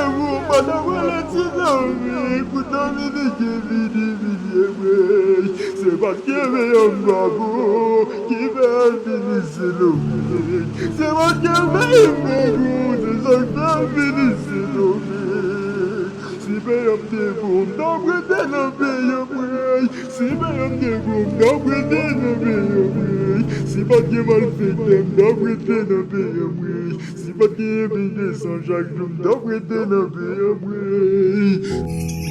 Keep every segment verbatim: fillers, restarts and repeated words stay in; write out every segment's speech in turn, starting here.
Ou pa ta pale ti zanmi, pou Dominiken vini, vini, vini, se paske men yon babo ki fè vini se lome. Se paske men yon babo, se sa k fè vini se lome. Si peyi m te bon, m t ap rete nan peyi m, wi. Si peyi m te bon, m t ap rete nan peyi m, wi. Si pa t gen malfektè, m t ap rete nan peyi m, wi. Si pa t gen bidye san chak jou, m t ap rete nan peyi m, wi.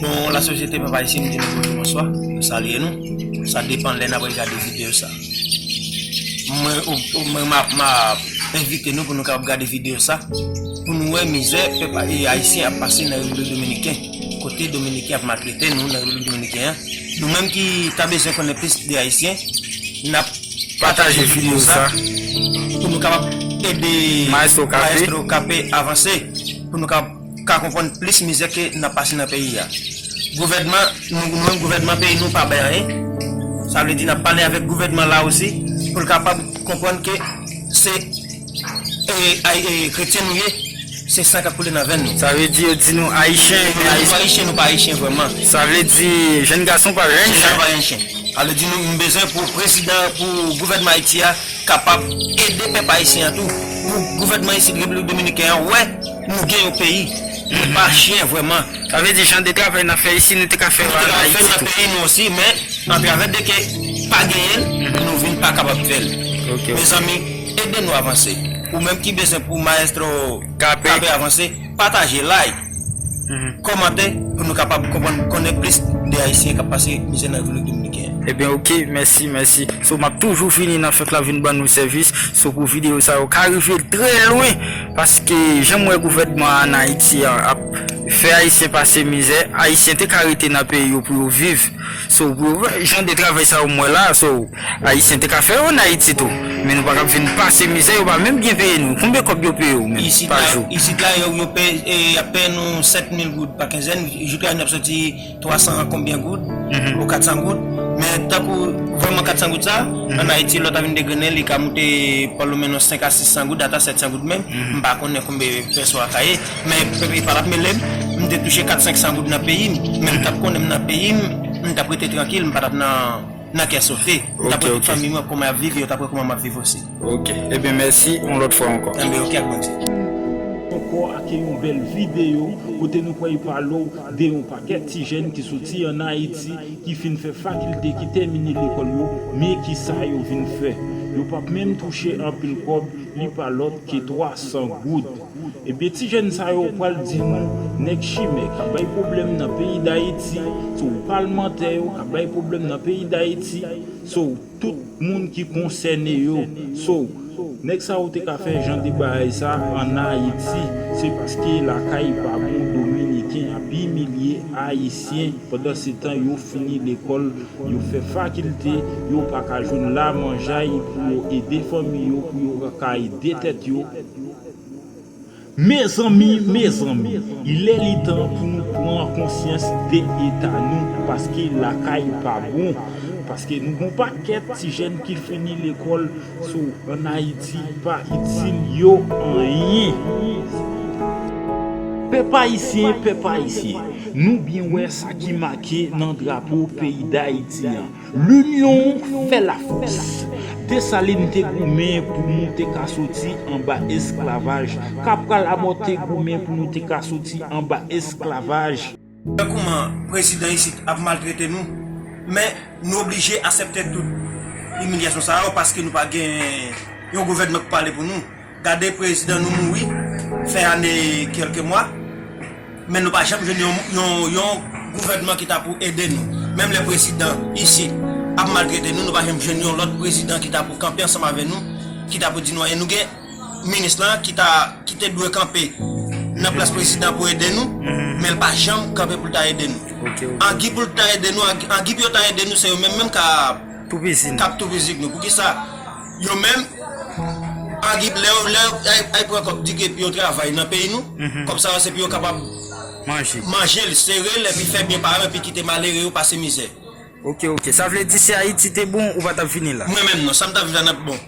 Bon, la sosyete pèp ayisyen, m di nou bonjou, bonswa. Nou salye nou. Sa depann lè n ap gade videyo sa. Mwen, ou, ou, mwen, m ap, m ap envite nou pou nou kapab gade videyo sa, pou nou wè mizè pèp a-, e, ayisyen ap pase nan Repiblik Dominiken, kote Dominiken ap maltrete nou nan Repiblik Dominiken an. Nou menm ki ta bezwen konnen plis de ayisyen, n ap pataje videyo sa pou nou kapab ede Maestro K P avanse, pou nou kapab ka konprann plis mizè ke n ap pase nan peyi a. Gouvènman, nou, nou menm gouvènman peyi nou pa bay anyen. Sa vle di n ap pale avèk gouvènman la osi pou l kapab konprann ke se, e, ay-, e, kretyen nou ye, se san k ap koule nan venn nou. Sa vle di yo di nou ayisyen, men nou pa ayisyen, nou pa ayisyen vrèman. Sa vle di jèn gason pa jèn chen. Jèn gason pa jèn chen. Sa vle di nou, m bezwen pou prezidan, pou gouvènman Ayiti a kapab ede pèp ayisyen an tou. Pou gouvènman isit Repiblik Dominiken an wè nou gen yon peyi. Nou pa chen vrèman. Sa vle di jan de travay n ap fè isi, nou te ka fè yo an Ayiti tou. Nou te ka fè l nan peyi nou osi, men atravè de ke pa genyen l, nou vin pa kapab fè l. Ok, ok. Mezanmi, ede nou avanse. Ou menm ki bezwen pou Maestro K P avanse, pataje, like, kòmante pou nou kapab konprann, konnen plis de ayisyen k ap pase mizè nan Repiblik Dominiken. Ebyen, ok, mèsi, mèsi. So, m ap toujou vini nan fèt la, vin ban nou sèvis. So, pou videyo sa yo ka rive trè lwen, paske jan m wè gouvènman an Ayiti an ap fè ayisyen pase mizè, ayisyen te ka rete nan peyi yo pou yo viv. So, pou yo, jan de travay sa yo m wè la, so, ayisyen te ka fè yo an Ayiti tou. Men nou pa ka vin pase mizè, yo pa menm byen peye nou. Konbyen kòb yo peye yo menm pa jou? Isit la, yo, yo peye, e, y ap peye nou sèt mil goud pa kenzèn, jounen n ap soti twa san konbyen goud, ou kat san goud. Men tankou vrèman kat san goud sa, an Ayiti, lè w ta vin degrennen, li ka moute pa lwen nan senk a sis san goud, ata sèt san goud menm. M pa konnen konbyen pèso a ka ye, men peyi pa t ap mele m. M te touche kat senk san goud nan peyi m, men m t ap konnen m nan peyi m, m t ap rete trankil, m pa t ap nan, nan kè sote. M t ap wè tout fanmi mwen kòman y ap viv, yo t ap wè kòman m ap viv osi. Ok, ebyen mèsi yon lòt fwa ankò. Ebyen, ok, ak Bondye. Ankò ak yon bèl videyo kote nou pral pale w de yon pakèt ti jèn ki soti an Ayiti, ki fin fè fakilte, ki tèmine lekòl yo, men ki sa yo vin fè. Yo p ap menm touche anpil kòb, li pa lòt ke twa san goud. Ebyen, ti jèn sa yo pral di nou, nèg chimè k ap bay pwoblèm nan peyi Dayiti, so, palmantè yo k ap bay pwoblèm nan peyi Dayiti, so, tout moun ki konsène yo. So, nèg sa yo te ka fè jan de bagay sa an Ayiti, se paske lakay pa bon, Dominiken ap imilye Ayisyen, pandansetan yo fini lekòl, yo fè fakilte, yo pa ka jwenn lamanjay pou yo ede fanmi yo, pou yo ka ede tèt yo. Mezanmi, mezanmi, lè li tan pou nou pran konsyans de eta nou, paske lakay pa bon, paske nou gon pakèt ti jèn ki fini lekòl, so, an Ayiti pa itil yo anyen. Pèp ayisyen, pèp ayisyen, nou byen wè sa ki make nan drapo peyi Dayiti an. L'union fait la force. Desalin te goumen pou nou te ka soti anba esklavaj. Kapral Abo te goumen pou nou te ka soti anba esklavaj. Wè kòman prezidan isit ap maltrete nou, men nou oblije aksepte tout imilyasyon sa yo paske nou pa gen yon gouvènman k pale pou nou. Gade prezidan nou mouri, fè ane kèlke mwa, men nou pa janm jwenn yon, yon, yon gouvènman ki ta pou ede nou. Menm lè prezidan isit ap maltrete nou, nou pa janm jwenn yon lòt prezidan ki ta pou kanpe ansanm avè nou, ki ta pou di nou anyen. Nou gen minis lan ki ta, ki te dwe kanpe nan plas prezidan pou ede nou, men l pa janm kanpe pou l ta ede nou. Ok, ok. Angi pou l ta ede nou, angi, angi pou yo ta ede nou, se yo menm menm k ap toupizi nou. K ap toupizi nou. Poukisa? Yo menm, angi, lè yo, lè yo ay, ay pran kòb, di ke pou yo travay nan peyi nou, kòb sa yo se pou yo kapab manje, manje l, sere l, epi fè byen pa yo, epi kite malere yo pase mizè. Ok, ok. Sa vle di si Ayiti te bon, ou pa t ap vini la? Mwen menm non, sa m t ap viv la n ap bon.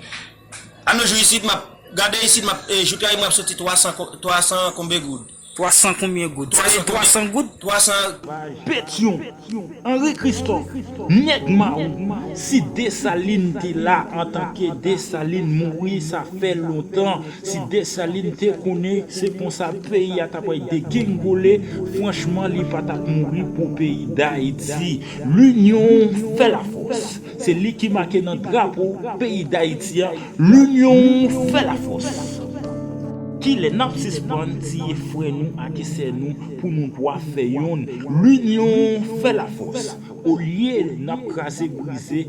Ann nou jou isit, m ap gade isit, m ap, e, jouk la, m ap soti twa san ko-, twa san konbe goud. Twa san konbyen goud? Sa se twa san goud? Twa san. Petyon, Henri Christophe, nèg Mawou, si Desalin te la antanke Desalin mouri, sa fè lontan. Si Desalin te konnen se konsa peyi a t ap degengole, franchman, li pa t ap mouri pou peyi Dayiti. Linyon fè lafòs. Se li ki make nan drapo peyi Dayiti a. Linyon fè lafòs. Kilè n ap sispann tiye frè nou ak sè nou pou nou dwa fè yonn? Linyon fè lafòs. Olye n ap kraze brize,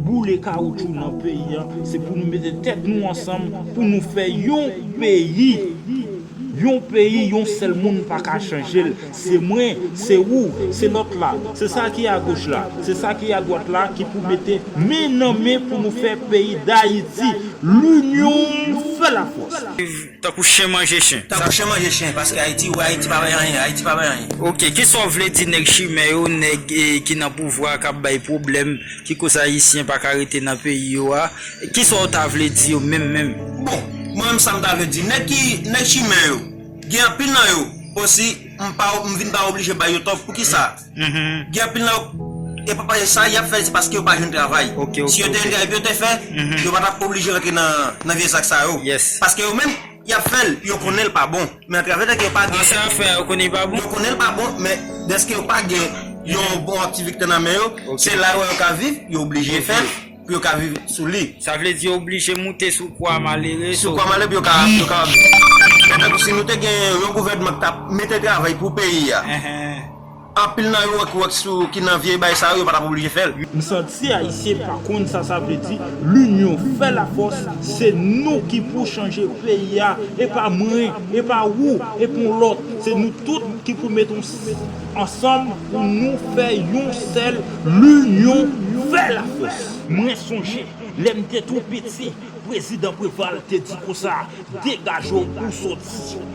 boule kawoutchou nan peyi a, se pou nou mete tèt nou ansanm pou nou fè yon peyi. Yon peyi, yon sèl moun pa ka chanje l. Se mwen, se ou, se lòt la, se sa ki agoch la, se sa ki adwat la ki pou mete men nan men pou nou fè peyi Dayiti. Linyon fè lafòs. Tankou chen manje chen. Tankou chen manje chen, paske Ayiti, ou wè, Ayiti pa bay anyen, Ayiti pa bay anyen. Ok, kisa w vle di nèg chimè yo, nèg eh, ki nan pouvwa a k ap bay pwoblèm, ki koz Ayisyen pa ka rete nan peyi yo a? Kisa w ta vle di yo menm menm? Bon, mwen menm sa m ta vle di, nèg ki, nèg chimè yo, gen anpil nan yo osi, m pa, m vin pa oblije bay yo tòf. Poukisa? Gen anpil nan yo, e pa, pa sa, y ap fè l, se paske yo pa jwenn travay. Si yo te jwenn travay, yo te fè, yo pa t ap oblije rantre nan, nan vye zak sa yo. Paske yo menm, y ap fè l, yo konnen l pa bon. Men atravè lè ke yo pa gen. Sa yo fè, yo konnen l pa bon. Yo konnen l pa bon, men dèske yo pa gen yon bon aktivite nan men yo, se la yo wè yo ka viv, yo oblije fè l pou yo ka viv sou li. Sa vle di yo oblije moute sou kwa malere. Sou kwa malere pou yo ka, yo ka. Tankou si nou te gen yon gouvènman ki t ap mete travay pou peyi a. Anpil nan yo wè ki, wè ki sou, ki nan vye bay sa yo, yo pa t ap oblije fè l. M santi Ayisyen pa konn sa sa vle di. Linyon fè lafòs, se nou ki pou chanje peyi a. E pa mwen, e pa ou, e pa yon lòt. Se nou tout ki pou mete ansanm pou nou fè yon sèl. Linyon fè lafòs. Mwen sonje, lè m te tou piti, Prezidan Preval te di konsa, degaje w pou soti.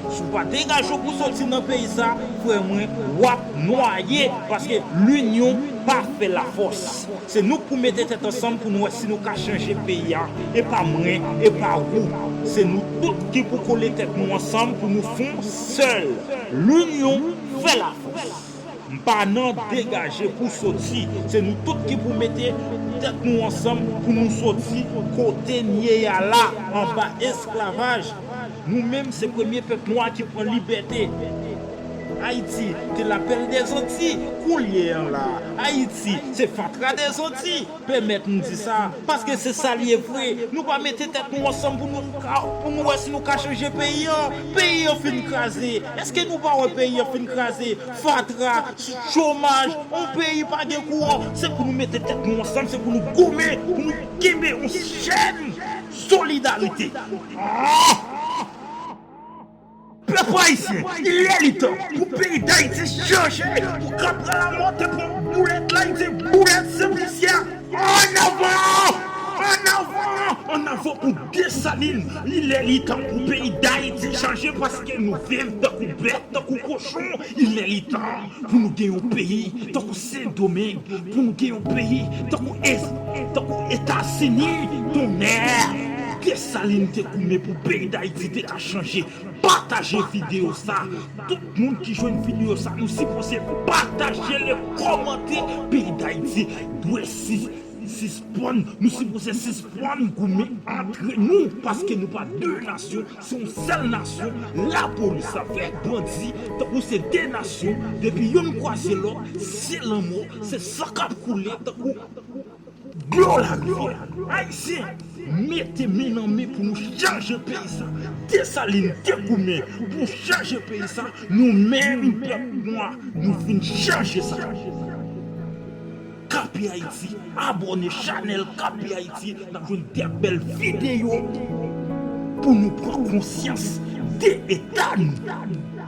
Si w pa degaje w pou soti nan peyi sa, frè mwen, w ap nwaye, paske linyon pa fè lafòs. Se nou k pou mete tèt ansanm pou nou wè si nou ka chanje peyi a. E pa mwen, e pa ou. Se nou tout ki pou kole tèt nou ansanm pou nou fè yon sèl. Linyon fè lafòs. M pa nan degaje pou soti. Se nou tout ki pou mete tèt nou ansanm pou nou soti kote n ye a la, anba esklavaj. Nou menm, se premye pèp nwa ki pran libète. Ayiti, te lapèl dèzanti, koulye a la. Ayiti, se fatra dèzanti. Pèmèt m di sa, paske se sa l ye vre. Nou pa mete tèt nou ansanm pou nou ka, pou nou wè si nou ka chanje peyi an. Peyi an fin kraze. Èske nou pa wè peyi an fin kraze? Fatra, chomaj, yon peyi pa gen kouran. Se pou nou mete tèt nou ansanm, se pou nou goumen, pou nou kenbe yon chèn solidarite. Ah! Pèp ayisyen, il est le temps pou peyi Dayiti chanje, pou Kabral Lamò te pran boulèt la, li di boulèt se pousyè. Ann avan! Ann avan! Ann avan pou Desalin! Il est le temps pou peyi Dayiti chanje paske nou viv tankou bèt, tankou kochon. Il est le temps pou nou gen yon peyi tankou Sendomeng, pou nou gen yon peyi tankou Es-, tankou Etazini, tonnè! Desalin te goumen pou peyi Dayiti te ka chanje. Pataje videyo sa. Tout moun ki jwenn videyo sa, nou sipoze pataje l, kòmante. Peyi Dayiti dwe sis-, sispann. Nou sipoze sispann goumen antre nou, paske nou pa de nasyon, se yon sèl nasyon. Lapolis avèk bandi, tankou se de nasyon, depi youn kwaze lòt, se lanmò, se san k ap koule, tankou dlo larivyè. Ayisyen, mete men nan men pou nou chanje peyi sa. Desalin te goumen pou chanje peyi sa. Nou menm, pèp nwa, nou vin chanje sa. K P Ayiti, abòne chanèl K P Ayiti, n ap jwenn de bèl videyo pou nou pran konsyans de eta nou.